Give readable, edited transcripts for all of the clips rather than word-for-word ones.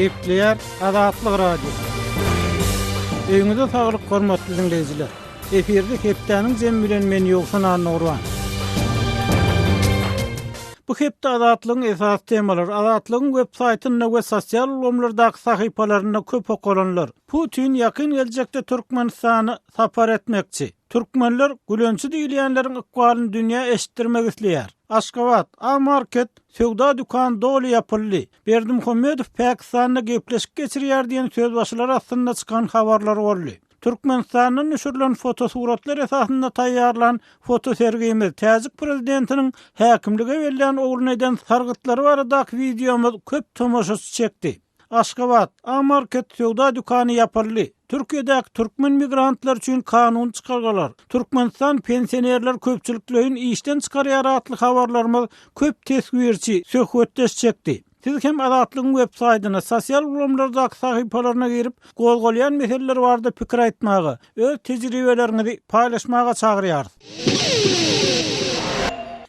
Gepleýär Azatlyk Radiosy. Öýüňize saglyk hormatly diňleýjiler. Efirde hepdäniň jemi bilen men Ýowşan Annagurban. Bu hepde Azatlygyň esasy temalary Azatlygyň web saýtynda we sosial ulgamlardaky sahypalarynda köp okalanlar. Putin ýakyn geljekde Türkmenistana sapar etmekçi. Türkmenler gülençi diýilýänleriň ykbalyny dünýä eşitdirmek isleýär. Aşgabat, A Market söwda dükany doly ýapyldy. Berdimuhamedow Pakistanda gepleşik geçirýär diýen sözbaşylar astynda çykan habarlar boldy. Türkmenistandan düşürilen fotosuratlar esasynda taýýarlan fotosergimiz, täjik prezidentiniň häkimlige bellän ogluna eden sargytlary baradaky wideomyz köp tomaşaçy çekdi. Aşgabat, A Market söwda dükany ýapyldy. Türkiýedäki türkmen migrantlary üçin kanuny çykalgalar, Türkmenistan pensionerleri köpçülikleýin işden çykarýar atly habarlarymyz köp teswirçi, söhbetdeş çekdi. Siz hem Azatlygyň web saýtyna, sosial ulgamlardaky sahypalaryna girip, gozgalýan meseleler barada pikir aýtmaga, öz tejribeleriňizi paýlaşmaga çagyrýarys.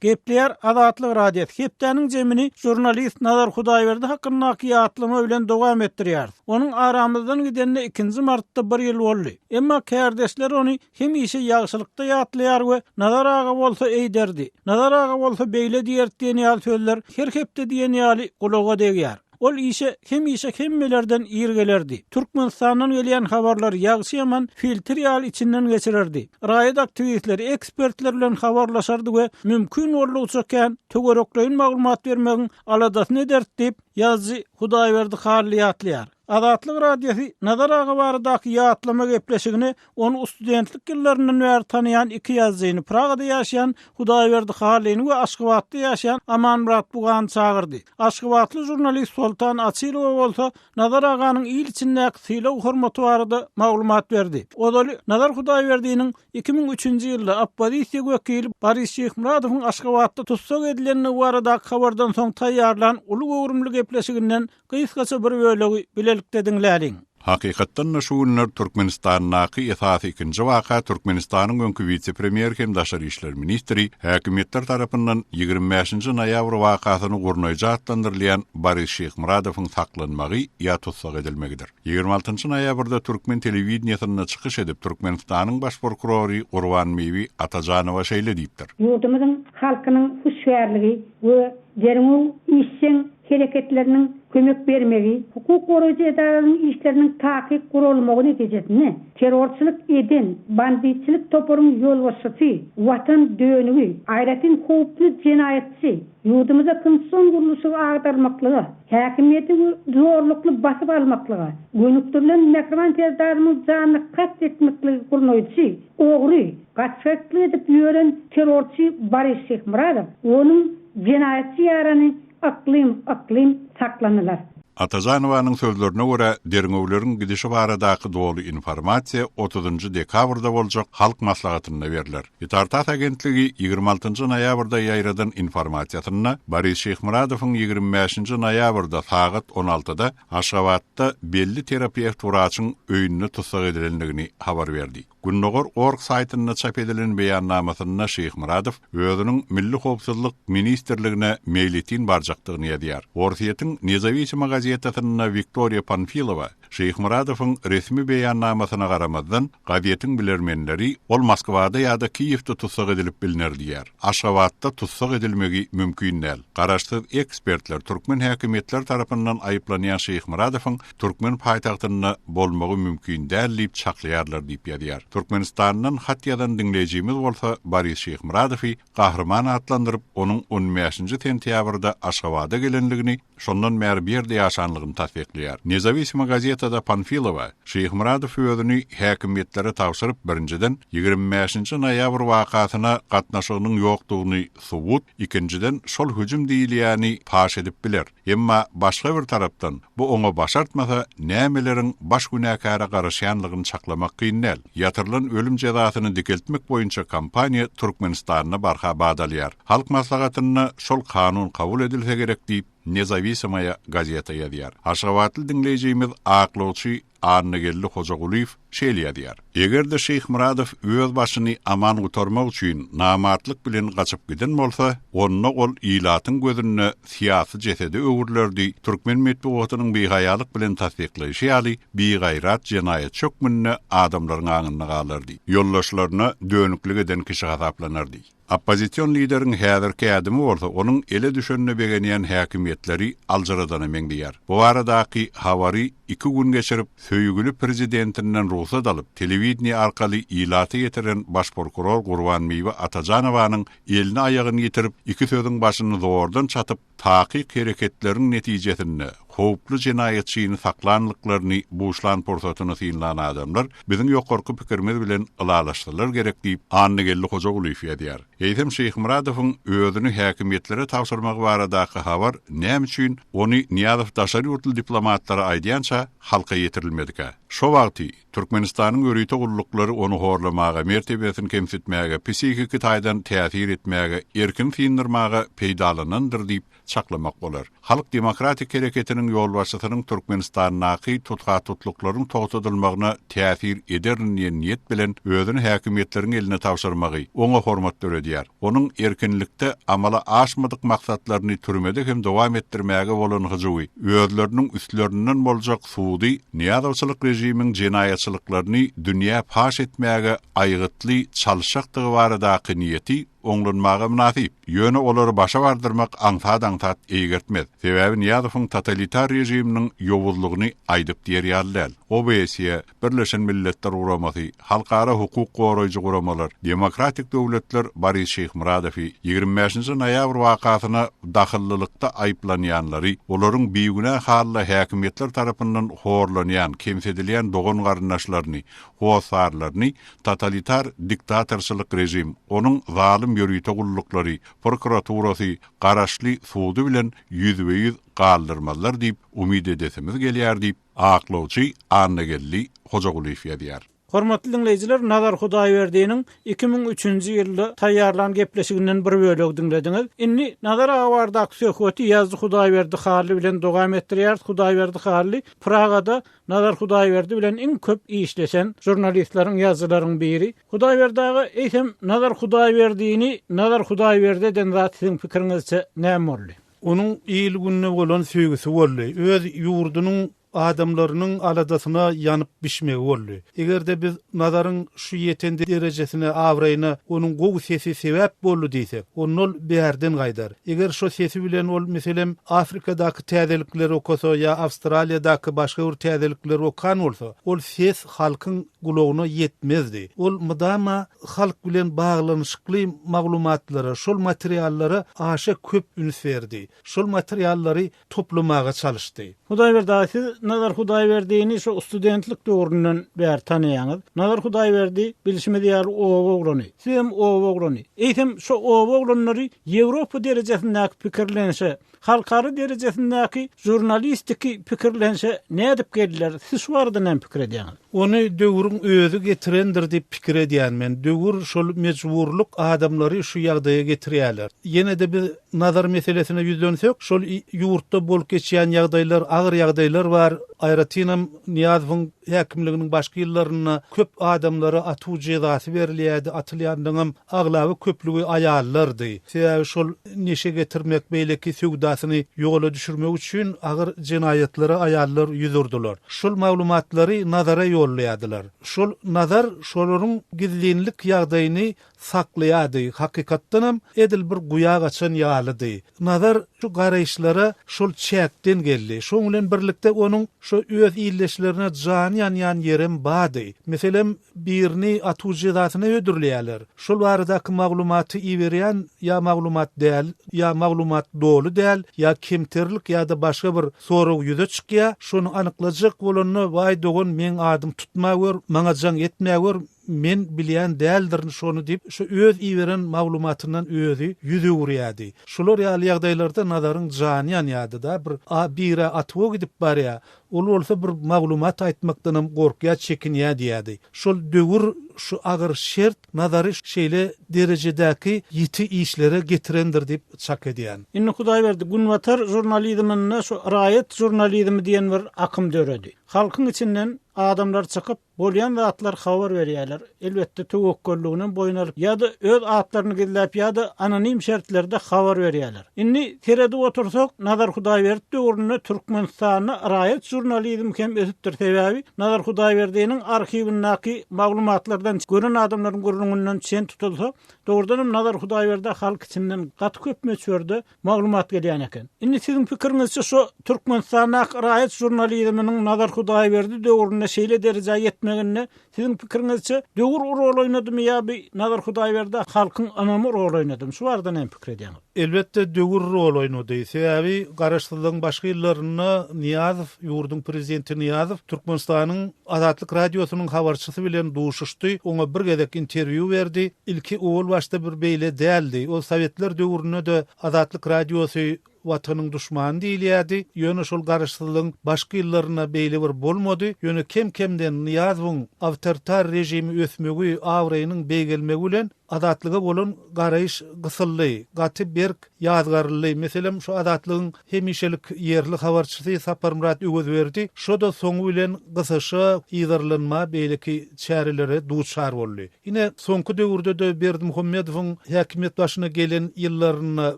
Gepleýär Azatlyk Radiosy hepdäniň jemini žurnalist Nazar Hudaýberdi hakyndaky ýatlama bilen dowam etdirýäris. Onuň aramyzdan gidenine ikinji martda bir ýyl boldy. Emma kärdeşleri ony hemişe ýagşylykda ýatlaýar we Nazar aga bolsa eýderdi, Nazar aga bolsa beýle diýerdi diýen ýaly sözler her hepde diýen ýaly gulaga degýär. Ol işe hemişe hemmelerden ir gelerdi. Türkmenistandan gelýän habarlary ýagşy-ýaman filtr ýaly içinden geçirerdi. Raýat aktiwistleri, ekspertler bilen habarlaşardy we mümkin boldugyça kän töwerekleýin maglumat bermegiň aladasyny ederdi diýip, ýazyjy Hudaýberdi Hally ýatlaýar. Azatlyk Radiosy Nazar aga baradaky ýatlama gepleşigine Ony studentlik ýyllaryndan bäri tanaýan iki ýazyjyny, Pragada ýaşaýan Hudaýberdi Hallyny we Aşgabatda ýaşaýan Amanmyrat Bugany çagyrdy. Aşgabatly žurnalist Soltan Açylowa bolsa Nazar aganyň il içindäki sylag-hormaty barada maglumat berdi. Ozaly Nazar Hudaýberdiniň 2003-nji ýylda oppozisiýa wekili Boris Şyhmyradowyň Aşgabatda tussag edilendigi baradaky habardan soň taýýarlan uly göwrümli gepleşiginden Gysgaça bir bölegi bilelikde diňläliň. Hakykatdan-da şu günler Türkmenistandaky esasy ikinji waka Türkmenistanyň öňki wise-premýeri hem daşary işler ministri häkimiýetler tarapyndan 25-nji noýabr wakasyny gurnaýjy atlandyrylýan Boris Şyhmyradowyň saklanmagy ýa tussag edilmegidir. 26-njy noýabrda türkmen telewideniýesinde çykyş edip Türkmenistanyň baş prokurory Gurbanbibi Atajanowa şeýle diýipdir. Ýurdumyzyň halkynyň hüşgärligi we derňew işjeň hereketleriniň kömek bermegi, hukuk goraýjy edaralaryň işleriniň takyk guralmagy netijesinde terrorçylyk eden banditçilik toparyň ýolbaşçysy, watan dönügi, aýratyn howply jenaýatçy, ýurdumyzda konstitusion gurluşygy agdarmaklyga, häkimiýeti zorlukly basyp almaklyga gönükdirilen mähriban Serdarymyň janyna kast etmekligi gurnaýjy, ogry, gaçgaklyk edip ýören terrorçy Boris Şyhmyradow, onuň jenaýatçy ýarany Yklym, yklym saklanylar. Atajanowanyň sözlerine görä, derňewleriň gidişi baradaky doly informasiýa otuzynjy dekabrda boljak Halk Maslahatynda berler. Itar-tass agentligi 26 nji noýabrda ýaýradan informasiýasynda Boris Şyhmyradowyň 25 nji noýabrda sagat on altyda Aşgabatda belli terapewt wraçyň öýünde tussag edilendigini habar berdi. Gündogar org saýtynda çap edilen beýannamasynda Şyhmyradow özüniň Milli howpsuzlyk ministrligine meýletin barjakdygyny ýazýar. Orsýetiň Nezawisima gazetasynda Wiktoriýa Panfilowa Şyhmyradowyň resmi beýannamasyna garamazdan, gazetiň bilermenleri ol Moskwada ýa-da Kiýewde tussag edilip bilner diýýär. Aşgabatda tussag edilmegi mümkin däl. Garaşsyz ekspertler türkmen häkimiýetleri tarapyndan aýyplanýan Şyhmyradowyň türkmen paýtagtynda bolmagy mümkin däl diýip çaklaýarlar diýip ýazýar. Türkmenistandan hat ýazan diňleýjimiz bolsa Boris Şyhmyradowy gahryman atlandyryp, onuň on bäşinji sentýabrda Aşgabada gelendigini, şondan bäri bu ýerde ýaşanlygyny tassyklaýar. Nezawisima gazetada Panfilowa, Şyhmyradow özüni häkimiýetlere tabşyryp, birinjiden, 25 nji noýabr wakasyna gatnaşygynyň ýokdugyny subut, ikinjiden, şol hüjüm diýilýäni paş edip biler. Emma başga bir tarapdan, bu oňa başartmasa, nämeleriň baş günäkäre garaşýanlygyny çaklamak kyn däl. Ýatyrylan ölüm jezasyny dikeltmek boýunça kampaniýa Türkmenistanda barha bat alýar. Halk Maslahatynda şol kanun kabul edilse gerek diýip, Nezawisamaýa gazeta ýazýar. Aşgabatly diňleýjimiz aklawçy. Annageldi Hojagulyýew şeýle ýazýar, Eger-de Şyhmyradow öz başyny aman gutarmak üçin namartlyk bilen gaçyp giden bolsa, onda ol ilatyň gözünde syýasy jesede öwrülerdi, türkmen metbugatynyň bihaýalyk bilen tassyklaýşy ýaly, bigaýrat jenaýatçy hökmünde adamlaryň aňynda galardy, ýoldaşlaryna dönüklik eden kişi hasaplanardy. Oppozision lideriň häzirki ädimi bolsa onuň ele düşenine begenýän häkimiýetleri aljyradana meňzeýär. Bu baradaky habary iki gün geçirip, söýgüli prezidentinden rugsat alyp, telewideniýe arkaly ilata ýetiren baş prokuror Gurbanbibi Atajanowanyň elini-aýagyny ýitirip, iki sözüň başyny zordan çatyp, takyk hereketleriň netijesinde howply jenaýatçyny saklanlyklaryny buşlan pursatyny synlan adamlar biziň ýokarky pikirimiz bilen ylalaşsalar gerek diýip, Annageldi Hojagulyýew ýazýar. Eýsem Şyhmyradowyň özüni häkimiýetlere tabşyrmagy baradaky habar näme üçin ony Nyýazow daşary ýurtly diplomatlara aýdýança halka ýetirilmedikä? Şo wagty Türkmenistanyň ýörite gulluklary ony horlamaga, mertebesini kemsitmäge, psihiki taýdan täsir etmäge, erkini syndyrmaga peýdalanandyr diýip çaklamak bolar. Halk demokratik hereketiniň ýolbaşçysynyň Türkmenistandaky tutha-tutluklaryň togtadylmagyna täsir ederin diýen niýet bilen özüni häkimiýetleriň eline tabşyrmagy oňa hormat döredýär. Onuň erkinlikde amala aşmadyk maksatlaryny türmede hem dowam etdirmäge bolan hyjuwy, özleriniň üstlerinden boljak sudy Nyýazowçylyk režimiň jenaýatçylyklaryny dünýä paş etmäge aýgytly çalyşjakdygy baradaky niýeti oňlanmaga mynasyp. Ýöne olary başa bardyrmak aňsat-aňsat eýgertmez. Sebäbi Nyýazowyň totalitar režiminiň ýowuzlygyny aýdyp diýer ýaly däl. OBSE, Birleşen Milletler Guramasy, halkara hukuk goraýjy guramalar, demokratik döwletler Boris Şyhmyradowy, 25-nji noýabr wakasyna dahyllylykda aýyplanýanlary, olaryň bigünä halda häkimiýetler tarapyndan horlanýan, kemsidilýän dogan-garyndaşlaryny, hossarlaryny totalitar diktatorçylyk režim, onuň zalym ýörite gulluklary, prokuraturasy, garaşly sudy bilen ýüzbe-ýüz galdyrmazlar diýip umyt edesimiz gelýär diýip, Aklawçy Annageldi Hojagulyýew ýazýar. Hormatly diňleýjiler, Nazar Hudaýberdiniň 2003-nji ýylda taýýarlan gepleşiginden bir bölegi diňlediňiz. Indi Nazar aga baradaky söhbeti ýazyjy Hudaýberdi Hally bilen dowam etdirýäris. Hudaýberdi Hally Pragada Nazar Hudaýberdi bilen iň köp işleşen žurnalistleriň, ýazyjylaryň biri. Hudaýberdi aga, eýsem Nazar Hudaýberdini Nazar Hudaýberdi eden zat siziň pikiriňizçe näme boldy? Onuň il-gününe bolan söýgüsi boldy. Öz ýurdunyň adamlarynyň aladasyna ýanyp bişmegi boldy. Eger-de biz Nazaryň şu ýeten derejesine, abraýyna onuň gowy sesi sebäp boldy diýsek, onda ol bärden gaýdar. Eger şo sesi bilen ol, meselem, Afrikadaky täzelikleri okasa ýa Awstraliýadaky başga bir täzelikleri okan bolsa, ol ses halkyň gulagyna ýetmezdi. Ol mydama halk bilen baglanyşykly maglumatlara, şol materiallara aşa köp üns berdi. Şol materiallary toplamaga çalyşdy. Hudaýberdi aga, siz Nazar Hudaýberdini şo studentlik döwründen bäri tanaýaňyz. Nazar Hudaýberdi, bilşimiz ýaly, oba oglany. Sizem oba oglany. Eýsem, şo oba oglanlary Ýewropa derejesindäki pikirlenişe, Halkara derejesindäki žurnalistiki pikirlenişe nädip geldiler? Siz şu barada näme pikir edýäňiz? Ony döwrüň özi getirendir diýip pikir edýän men. Döwür şol mejburlyk adamlary şu ýagdaýa getirýärler. Ýene-de biz Nazar meselesine ýüzlensek, şol ýurtda bolup geçýän ýagdaýlar, agyr ýagdaýlar bar. Aýratynam Nyýazowyň häkimliginiň başky ýyllarynda köp adamlara atuw jezasy berilýärdi, atylýanlaryňam Aglaba köplügi aýallardy. Sebäbi şol neşe getirmek, beýleki söwdasyny ýola düşürmek üçin agyr jenaýatlara aýallar ýüz urdular. Şol maglumatlary Nazara ýollaýardylar. Şol Nazar şolaryň gizlinlik ýagdaýyny saklaýardy. Hakykatdanam edil bir guýa gaçan ýalydy. Nazar şu garaýyşlara şol çäkden geldi. Şoň bilen birlikde onuň şo öz ildeşlerine jany ýanýan ýerem bardy. Meselem, Birini atuw jezasyna hödürleýärler. Şol baradaky maglumaty iberýän ýa maglumat däl, ýa maglumat doly däl, ýa kemterlik ýa-da başga bir sorag ýüze çykýar. Şony anyklajak bolanda, Waý dogan, meň adym tutmagör, maňa jaň etmägör, men bilýän däldirin şony diýip, şo öz iberen maglumatyndan özi ýüz öwürýärdi. Şular ýaly ýagdaýlarda Nazaryň jany ýanýardy-da, bir a bir-ä atuwa gidip barýar. Ol bolsa bir maglumat aýtmakdanam gorkýar, çekinýär diýýärdi. Şol döwür, şu agyr şert Nazary şeýle derejedäki ýiti işlere getirendir diýip çak edýän. Indi Hudaýberdi, günbatar žurnalizminde şu raýat žurnalizmi diýen bir akym döredi. Halkyň içinden adamlar çykyp, bolýan zatlary habar berýärler. Elbetde, töwekgelliginem boýun alyp, ýa-da öz atlaryny gizläp, ýa-da anonim şertlerde habar berýärler. Indi seredip otursak, Nazar Hudaýberdi döwründe Türkmenistanda raýat žurnalizmi hem ösüpdir. Sebäbi Nazar Hudaýberdiniň arhiwindäki maglumatlardan, gören adamlaryň gürrüňinden çen tutulsa, dogrudanam Nazar Hudaýberdä halk içinden gaty köp möçberde maglumat gelýän eken. Indi siziň pikiriňizçe şu Türkmenistandaky raýat žurnalizminiň Nazar Hudaýberdi döwründe şeýle derejä ýetmeginde siziň pikiriňizçe döwür rol oýnadymy ýa bi Nazar Hudaýberdä halkyň ynamy rol oýnadymy? Şu barada näme pikir edýäňiz? Elbetde döwür rol oýnady. Sebäbi garaşsyzlygyň başky ýyllarynda Nyýazow, ýurduň prezidenti Nyýazow Türkmenistanyň Azatlyk Radiosynyň habarçysy bilen duşuşdy, oňa bir gezek interwýu berdi. Ilki owal başda bir beýle däldi. Ol sowetler döwründe-de Azatlyk Radiosy Watanyň duşmany diýilýärdi. Ýöne şol garaşsyzlygyň başky ýyllarynda beýle bir bolmady. Ýöne kem-kemden Nyýazowyň awtoritar režimi ösmegi, abraýynyň beýgelmegi bilen Azatlyga bolan garaýyş gysyldy, gaty berk ýazgaryldy. Meselem, şu Azatlygyň hemişelik ýerli habarçysy Saparmyrat Öwezberdi şo-da soňy bilen gysyşa, yzarlanma, beýleki çärelere duçar boldy. Ine, soňky döwürde-de Berdimuhamedowyň häkimiýet başyna gelen ýyllarynda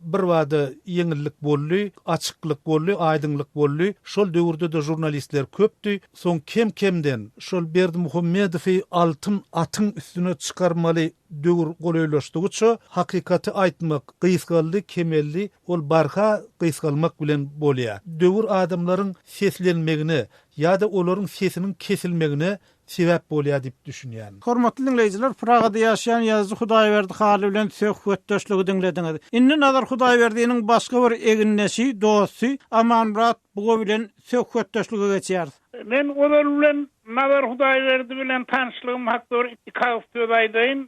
birbada ýeňillik boldy, açyklyk boldy, aýdyňlyk boldy. Şol döwürde-de žurnalistler köpdi. Soň kem-kemden şol Berdimuhamedowy altyn atyň üstüne çykarmaly döwür golaýlaşdygyça, hakykaty aýtmak gysgaldy, kemeldi, ol barha gysgalmak bilen bolýar. Döwür adamlaryň seslenmegine ýa-da olaryň sesiniň kesilmegine sebäp bolýar diýip düşünýän. Hormatly diňleýjiler, Pragada ýaşaýan ýazyjy Hudaýberdi Hally bilen söhbetdeşligi diňlediňiz. Indi Nazar Hudaýberdiniň başga bir egindeşi, dosty Amanmyrat Buga bilen söhbetdeşlige geçýäris. Men ozal bilen Nazar Hudaýberdi bilen tanyşlygym hakda bir iki agyz söz aýdaýyn.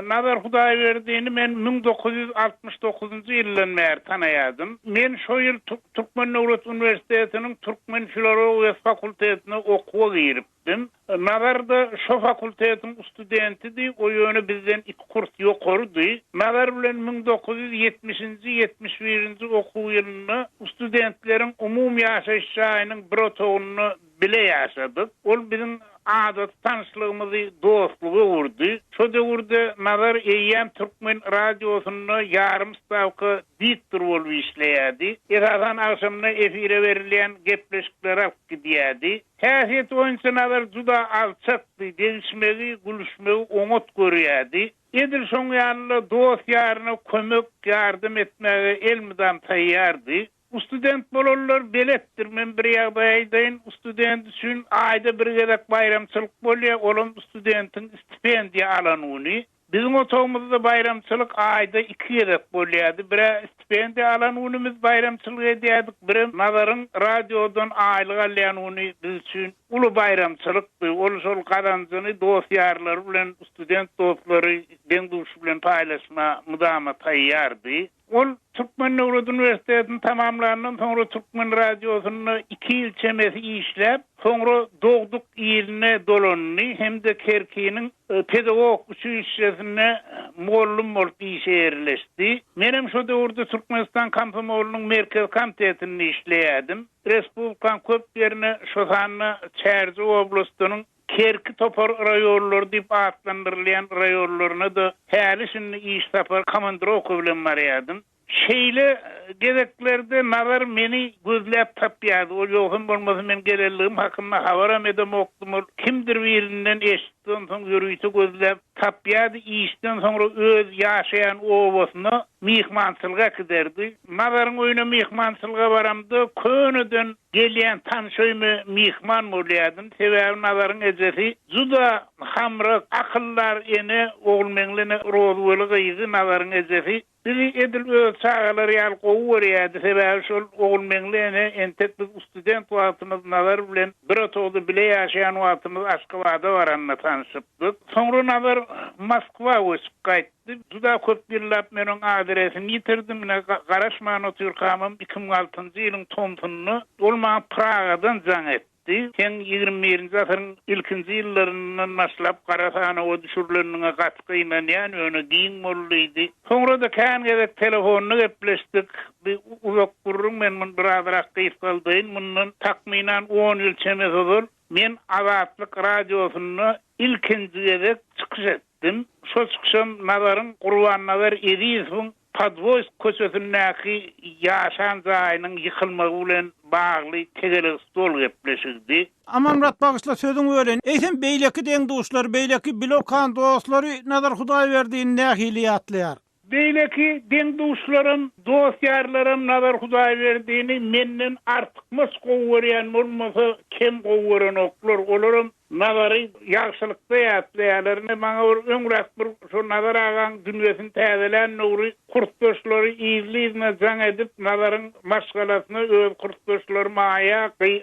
Nazar Hudaýberdini men 1969-njy ýyldan bäri tanaýardym. Men şo ýyl Türkmen döwlet uniwersitetiniň türkmen filologiýasy fakultetine okuwa girip. Dim. Nazar-da şo fakultetiň studentidi, o ýöne bizden iki kurs ýokarydy. Nazar bilen 1970-nji, 71-nji okuw ýylynda studentleriň umumy ýaşaýyş jaýynyň bir otagynda bile ýaşadyk. Ol biziň adaty tanyşlygymyzy dostluga öwürdi. Şo döwürde Nazar eýýäm türkmen radiosynda ýarym stawka diktor bolup işleýärdi. Esasan agşamyna efire berilýän gepleşikleri alyp gidýärdi. Häsiýeti boýunça Nazar juda alçakdy, degişmegi, gülüşmegi oňat görýärdi. Edil şoň ýaly-da dost-ýaryna kömek, ýardam etmäge elmydam taýýardy. Student bolanlar beletdir, men bir ýagdaý aýdaýyn, student üçin aýda bir gezek baýramçylyk bolýar, olam studentiň stipendiýa alan güni. Biziň otagymyzda baýramçylyk aýda iki gezek bolýardy. Bir-ä stipendiýa alan günümiz baýramçylyk edýärdik, birem Nazaryň radiodan aýlyk alýan güni biz üçin uly baýramçylykdy. Ol şol gazanjyny dost-ýarlary bilen, student dostlary, deň-duşy bilen paýlaşma mydama taýýardy. Ol Türkmen döwlet uniwersitetini tamamlandan soňra Türkmen radiosynda iki ýyl çemesi işläp, soňra dogduk iline dolandy hem-de Kerkiniň pedagog uçilişşesinde mugallym bolup işe ýerleşdi. Menem şo döwürde Türkmenistan komsomolynyň Merkezi komitetinde işleýärdim. Respublikanyň köp ýerine, şo sanda Çärjew oblastynyň Kerki topar raýonlary diýip atlandyrylýan raýonlaryna-da häli-şindi iş sapar komandirowka bilen barýardym. Şeýle gezeklerde Nazar meni gözläp tapýardy. Ol ýogsam bolmasa men gelenligim hakynda habaram edemokdym. Ol kimdir birinden eşitdi, onsoň ýörite gözläp tapýardy. Işden soňra öz ýaşaýan obasyna myhmançylyga äkiderdi. Nazaryň öýüne myhmançylyga baramda köneden Gelýän tanyş öýüme myhman bolýardym. Sebäbi Nazaryň ejesi juda hamrak, akyldar ene, Ogulmeňli ene Rozweli gyzy Nazaryň ejesi bizi edil öz çagalary ýaly gowy görýärdi. Sebäbi şol Ogulmeňli ene entek biz student wagtymyz Nazar bilen bir otagda bile ýaşaýan wagtymyz Aşgabada baranda tanyşypdyk. Soňra Nazar Moskwa göçüp gaýtdy. Juda köp ýyllap men oň adresini ýitirdim. Ine, garaşman otyrkamam, 2006-njy ýylyň tomsunda ol maňa Pragadan jaň etdi. aýtdy, Seň 21-nji asyryň ilkinji ýyllaryndan başlap gara sanawa düşürileniňe gaty gynanýan, ýöne giň bol diýdi. Soňra-da kän gezek telefonda gepleşdik. Bi uzak gürrüň, men muny birazrak gysgaldaýyn. Mundan takmynan on ýyl çemesi ozal men Azatlyk Radiosynda ilkinji gezek çykyş etdim. Şo çykyşam Nazaryň, Gurbannazar Ezizowyň Podwoýsk köçesindäki ýaşan jaýynyň ýykylmagy bilen bagly tegelek stol gepleşigidi. Amanmyrat bagyşla sözüňi böleýin. Eýsem beýleki deň-duşlary, beýleki bilokan dostlary Nazar Hudaýberdini nähili ýatlaýar? Beýleki deň-duşlarym, dost-ýarlarym Nazar Hudaýberdini menden artykmaç gowy görýän bolmasa, kem gowy görenoklar. Olaram Nazary ýagşylykda ýatlaýarlar. Ine, maňa bir öňräk bir şo Nazar agaň dünýesini täzelän döwri kursdaşlary yzly-yzyna jaň edip, Nazaryň maşgalasyna, öz kursdaşlary Maýa,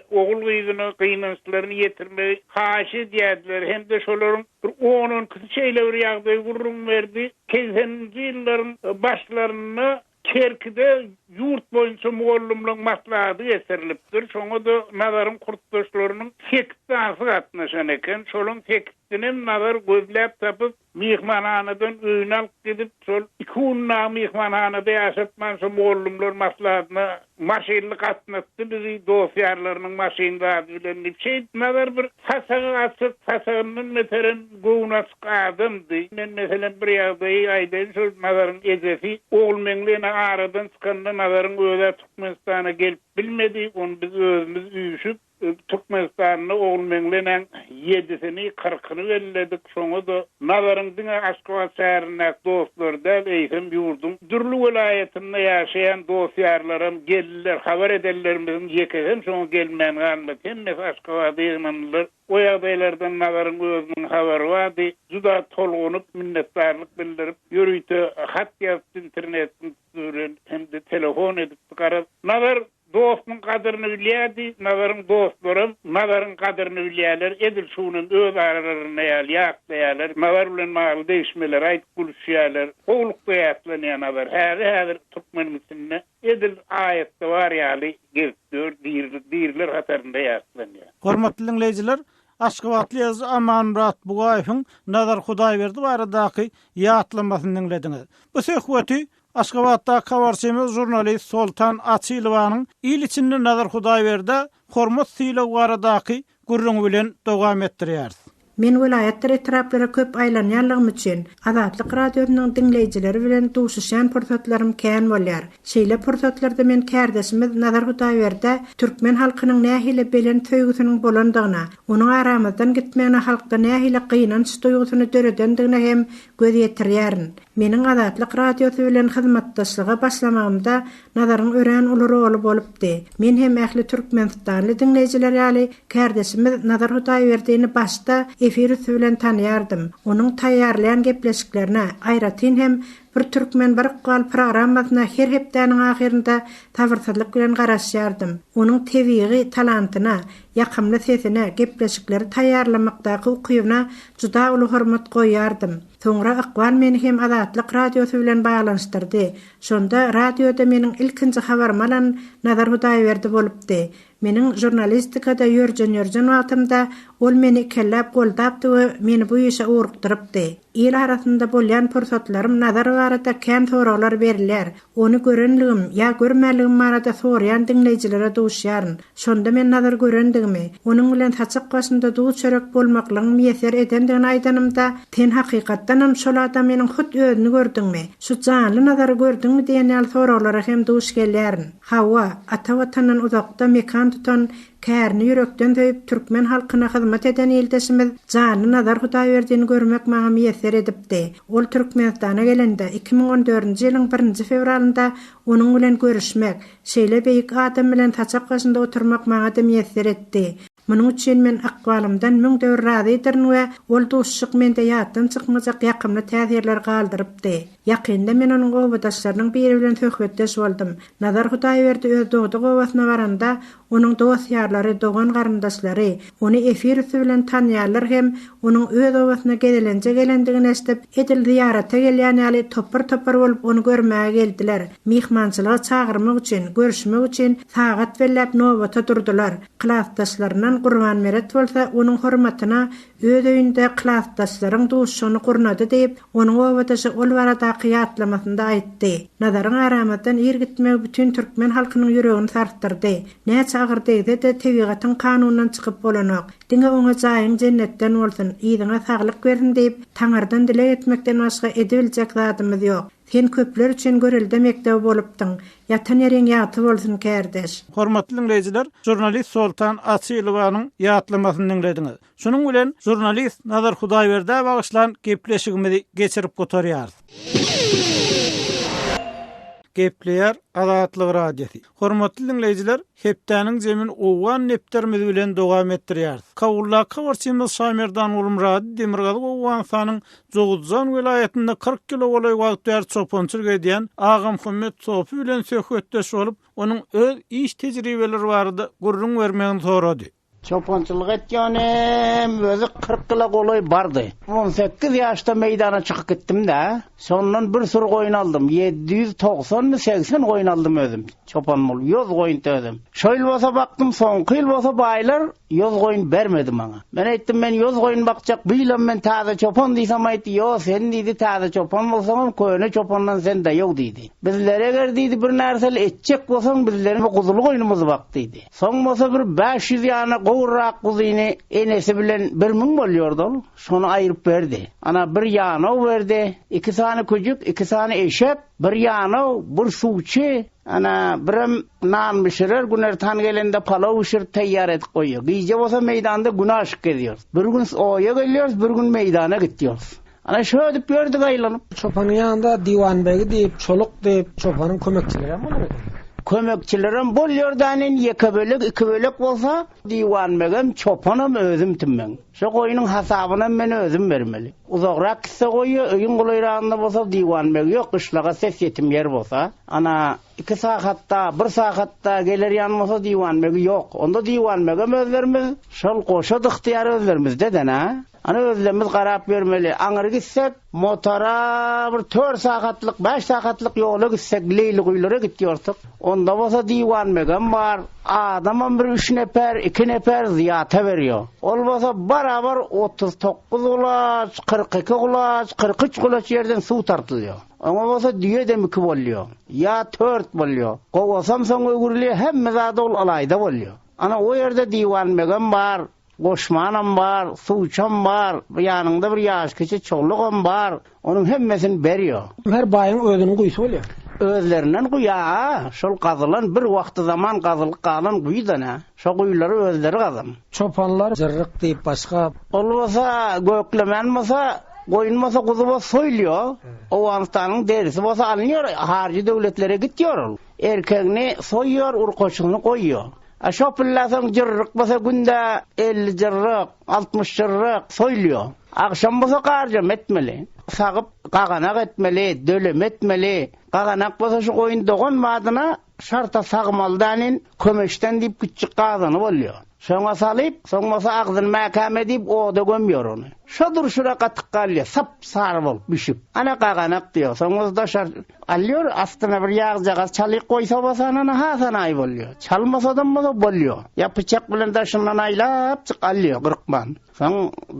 ogul-gyzyna gynançlaryny ýetirmegi haýyş edýärdiler hem-de şolaryň bir on-on ikisi şeýle bir ýagdaýy gürrüň berdi. Segseninji ýyllaryň başlarynda Kerkide ýurt boýunça mugallymlaryň maslahaty geçirilipdir. Şoňa-da Nazaryň kursdaşlarynyň sekiz sanysy gatnaşan eken. Şolaryň sekizsinem Nazar gözläp tapyp, myhmanhanadan öýüne alyp gidip, şol iki gün dagy myhmanhanada ýaşatman, şo mugallymlar maslahatyna Maşynly gatnatdy bizi dost-ýarlarynyň maşyn zady bilen diýip, şeýdip Nazar bir saçagy açyk, saçagyndan beterem göwni açyk adamdy. Men, meselem, bir ýagdaýy aýdaýyn, şol Nazaryň ejesi Ogulmeňli ene aradan çykanda Nazaryň öz-ä Türkmenistana gelip bilmedi, ony biz özümiz üýşüp, Türkmenistanda Ogulmeňli enäň ýedisini, kyrkyny belledik. Şoňa-da Nazaryň diňe Aşgabat şäherindäki dostlary däl, eýsem, ýurduň dürli welaýatynda ýaşaýan dost-ýarlaram geldiler. Habar edenlerimiziň ýekesem şoňa gelmän galmady. Hemmesi Aşgabada ýygnandylar. O ýagdaýlardan Nazaryň özüniň habary bardy. Juda tolgunyp, minnetdarlyk bildirip, ýörite hat ýazypdy internetiň üsti bilen hem-de telefon edipdi. Garaz, Nazar Dostuň gadyryny bilýärdi, Nazaryň dostlaram Nazaryň gadyryny bilýärler, edil şu günem öz aralarynda ýaly ýatlaýarlar, Nazar bilen bagly degişmeleri aýdyp gülüşýärler. Gowulykda ýatlanýar Nazar, häli-häzir türkmeniň içinde edil aýatda bar ýaly gezip ýör, diriler hatarynda ýatlanýar. Hormatly diňleýjiler, aşgabatly ýazyjy Amanmyrat Bugaýewiň Nazar Hudaýberdi baradaky ýatlamasyny diňlediňiz. Bu söhbeti Aşgabatdaky habarçymyz žurnalist Soltan Açylowanyň il içinde Nazar Hudaýberdä hormat-sylag baradaky gürrüňi bilen dowam etdirýäris. Men welaýatdyr etraplara köp aýlanýanlygym üçin, Azatlyk Radiosynyň diňleýjileri bilen duşuşýan pursatlarym kän bolýar. Şeýle pursatlarda men kärdeşimiz Nazar Hudaýberdä türkmen halkynyň nähili belent söýgüsiniň bolandygyna, onuň aramyzdan gitmegine halkda nähili gynanç duýgusyny döredendigine hem göz ýetirýärin. Meniň Azatlyk Radiosy bilen hyzmatdaşlyga başlamagymda Nazaryň örän uly roly bolupdy. Men hem ähli türkmenistanly diňleýjiler ýaly kärdeşimiz Nazar Hudaýberdini başda efir üsti bilen tanaýardym. Onuň taýýarlaýan gepleşiklerine, aýratyn hem Bir türkmen, bir ykbal programmasyna her hepdäniň ahyrynda sabyrsyzlyk bilen garaşýardym. Onuň tebigy talantyna, ýakymly sesine, gepleşikleri taýýarlamakdaky ukybyna juda uly hormat goýýardym. Soňra Ykbal meni hem Azatlyk Radiosy bilen baglanyşdyrdy. Şonda radioda meniň ilkinji habarymy alan Nazar Hudaýberdi bolupdy. Meniň žurnalistikada ýörjen-ýörjen wagtymda ol meni ikelläp goldapdy we meni bu işe ugrukdyrypdy. Il arasynda bolýan pursatlarym Nazar barada kän soraglar berilýär. Ony görenligim ýa görmänligim barada soraýan diňleýjilere duşýaryn. Şonda men Nazar görendigimi, onuň bilen saçak başynda duz-çörek bolmaklygyň miýesser edendigini aýdanymda, Sen hakykatdanam şol adamynyň hut özüni gördüňmi? Şu janly Nazary gördüňmi diýen ýaly soraglara hem duş gelýärin. Hawa, ata Watandan uzakda mekan tutan, kärini ýürekden söýüp, türkmen halkyna hyzmat eden ildeşimiz janly Nazar Hudaýberdini görmek maňa miýesser edipdi. Ol Türkmenistana gelende, 2014-nji ýylyň birinji fewralynda onuň bilen görüşmek, şeýle beýik adam bilen saçak başynda oturmak maňa-da miýesser etdi. Munuň üçin men ykbalymdan müňde bir razydyryn we ol duşuşyk mende ýatdan çykmajak ýakymly täsirler galdyrypdy. Ýakynda men onuň obadaşlarynyň biri bilen söhbetdeş boldum. Nazar Hudaýberdi öz dogduk obasyna baranda, onuň dost-ýarlary, dogan-garyndaşlary, ony efir üsti bilen tanýanlar hem onuň öz obasyna gezelenje gelendigini eşidip, edil zyýarata gelýän ýaly topar-topar bolup ony görmäge geldiler. Myhmançylyga çagyrmak üçin, görüşmek üçin sagat belläp nobata durdular. Klasdaşlaryndan. Oglandan Gurbanmeret bolsa onuň hormatyna öz öýünde klasdaşlaryň duşuşygyny gurnady diýip, onuň obadaşy ol baradaky ýatlamasynda aýtdy. Nazaryň aramyzdan ir gitmegi bütin türkmen halkynyň ýüregini sarsdyrdy. Näçe agyr degse-de, tebigatyň kanunyndan çykyp bolanok. Diňe oňa jaýyň jennetden bolsun, yzyňa saglyk bersin diýip, Taňyrdan dileg etmekden başga edibiljek zadymyz ýok. Sen köpler üçin görelde mekdebi bolupdyň. Ýatan ýeriň ýagty bolsun, kärdeş! Hormatly diňleýjiler, žurnalist Soltan Açylowanyň ýatlamasyny diňlediňiz. Şunuň bilen žurnalist Nazar Hudaýberdä bagyşlan gepleşigimizi geçirip gutarýarys. Gepleýär Azatlyk Radiosy. Hormatly diňleýjiler, hepdäniň jemini owgan depderimiz bilen dowam etdirýäris. Kabuldaky habarçymyz Şamerdan Gulmyrady Demirgazyk Owganystanyň Jowuzjan welaýatynda 40 ýyla golaý wagt bäri çopançylyk edýän Agamuhammet Sopy bilen söhbetdeş bolup, onuň öz iş tejribeleri barada gürrüň bermegini sorady. Çopançylyk etýänim özi 40 ýyla golaý bardy. 18 ýaşda meýdana çykyp gitdim-de, şondan bir süri goýun aldym. 790-my, 80 goýun aldym özüm. Çopan bolup, ýoz goýun özüm. Şo ýyl bolsa bakdym, soňky ýyl bolsa baýlar ýoz goýun bermedi maňa. Men aýtdym, men ýoz goýun bakjak, bu ýylam men täze çopan diýsem aýtdy, ýo, sen diýdi, täze çopan bolsaňam, köne çopandan sen daýaw diýdi. Bizlere eger diýdi, bir närseli etjek bolsaň, bizleriň guzuly goýnumyzy bak diýdi. Soň bolsa bir 500 ýana gowrak guzyny enesi bilen 1000 bolýardy ol. Şony aýryp berdi. Ana bir ýanaw berdi, iki sany küjük, iki sany eşek, bir ýanaw, bir suwçy, ana birem nan bişirer, günortan gelende palaw bişirip taýýar edip goýýar. Gije bolsa meýdanda günaşyk gezýäris. Bir gün oýa gelýäris, bir gün meýdana gitýäris. Ana şödüp ýördük aýlanyp. Çopanyň ýanynda diwanbegi diýip, çoluk diýip, çopanyň kömekçilerem bolar eken. Kömekçilerem bolýar dänin, ýeke bölek, iki bölek bolsa, diwanbegem, çopanam özüm tümmeň. Şo goýnuň hasabynam men özüm bermeli. Uzagrak gitse goýy, öýüň golaýragynda bolsa diwanbegi ýok, gyşlaga ses ýetim ýer bolsa, ana, iki sagatda, bir sagatda geler ýan bolsa diwanbegi ýok. Onda diwanbegem özlerimiz, şol goşa ygtyýar özlerimizde-dä-nä. Ana özlerimiz garap ýörmeli. Aňyry gitsek, motora bir tört sagatlyk, bäş sagatlyk ýola gitsek, Leýliguýulara gitýorsyk. Onda bolsa diwanbegem bar, adamam bir üç neper, iki neper zyýata berýär. Ol bolsa barabar 39 gulaç, 42 gulaç, 43 gulaç ýerden suw tartylýar. Oňa bolsa düýedem iki bolýar, ýa tört bolýar. Gowasam soň öwrülýär, hemme zady ol ylaýda bolýar. Ana o ýerde diwanbegem bar, Goşmanam bar, suwçam bar, ýanyňda bir ýaşkiçi çolugam bar, onuň hemmesini berýär. Her baýyň özüniň guýusy bolýar. Özlerinden guýa-a, şol gazylan bir wagty zaman gazylyp galan guýy-da nä, şo guýulary özleri gazan. Çopanlar jyrryk diýip başga. Ol bolsa göklemen bolsa, goýun bolsa, guzy bolsa soýulýar. Owganystanyň derisi bolsa alynýar, haryjy döwletlere gitýär ol. Erkegini soýýar, urkaçysyny goýýar. A şo pille soň jyrryk bolsa günde 50 jyrryk, 60 jyrryk soýulýar. Agşam bolsa garjama etmeli. Sagyp gaganak etmeli, döleme etmeli. Gaganak bolsa şu goýun dogan badyna şarta sagmaly dälin, kömeçden diýip kiçjik gazany bolýar. Şoňa salyp, soň bolsa agzyny mäkäm edip oda gömýär ony. Şo durşuna gatyk galýar, sap-sary bolup bişip. Ana gaganak diýýär. Soň bolsa daşary alýar, astyna bir ýagjagaz çalyk goýsa bolsa ana hasan aý bolýar. Çalmasadam bolsa bolýar. Ýa pyçak bilen daşyndan aýlapjyk alýar gyrkman. Soň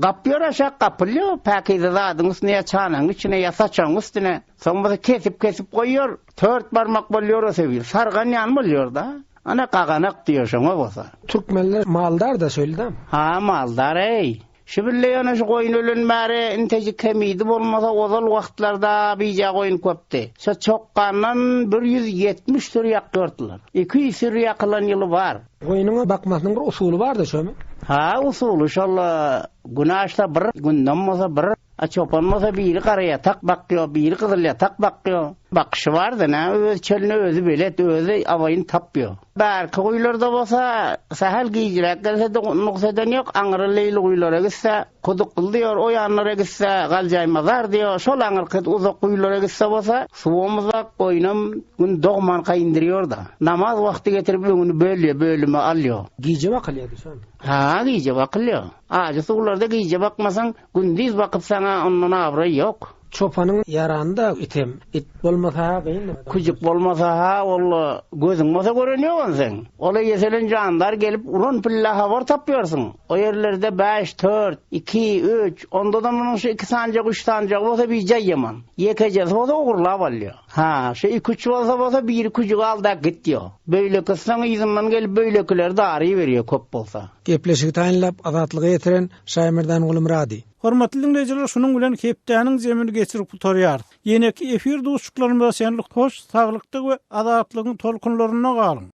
gapýar aşak gapylýar, päkize zadyň üstüne ýa çanagyň içine ýa saçagyň üstüne. Soň bolsa kesip-kesip goýýar. Tört barmak bolýar o sebir. Sargan ýaly bolýar-da. Ana gaganak diýýär şoňa bolsa. Türkmenler maldar-da şeýle-dä? Ha, maldar-eý. Şu bille ýöne şu goýun ölen bäri intejik kemidi bolmasa ozal wagtlarda bije goýun köpdi. Şo çokgandan 170 süri ýakýardylar. 200 süri ýakylan ýyly bar. Goýnuň bakmasynyň bir usuly bardy şomy? Ha usuly şol günaşda bir, gündem bolsa bir. A çopan bolsa biri garaýatak bakýo, biri gyzylýatak bakýo. Bakyşy bardy nä öz çölüne özi belet, özi awaýyny tapýo. Bärki guýularda bolsa sähel gijräk gelse-de nugs eden ýok, aňry leýli guýulara gitse, Kudukly diýor, o ýanlara gitse, Galjaýmazar diýor, şol aňyrky uzak guýulara gitse bolsa, suwam uzak, goýnam gün dogmanka indirýor-da. Namaz wagty getirip öňüni bölýär, bölüme alýor. Gije bakylýardy şol. Ha, gije bakylýar. Ajy suwlarda gije bakmasaň, gündiz bakyp saňa ondan abraý ýok. Çopanyň ýarany-da item. It bolmasa-ha kyn. Küjük bolmasa-ha walla gözüň bolsa gören ýok ony seň. Ol-a ýeselen jandar gelip uran pille habar tapýarsyň. O ýerlerde bäş, tört, iki, üç, onda-da munuň şu iki sanjak, üç sanjagy bolsa bijaý ýaman. Ýekejesi bolsa ogurlap alýar. Ha, şu iki-üç bolsa bolsa biri küjügi al-da git diýýär. Beýlekisi soň yzyndan gelip beýlekileri daryberýär köp bolsa. Gepleşigi taýynlap Azatlyga ýetiren Şaýmerdan Gulmyrady. Hormatly diňleýjiler şunuň bilen hepdäniň jemini geçirip gutarýarys. Ýeneki efir duşuşyklarymyza çenli hoş saglykda we azatlygyň tolkunlarynda galyň!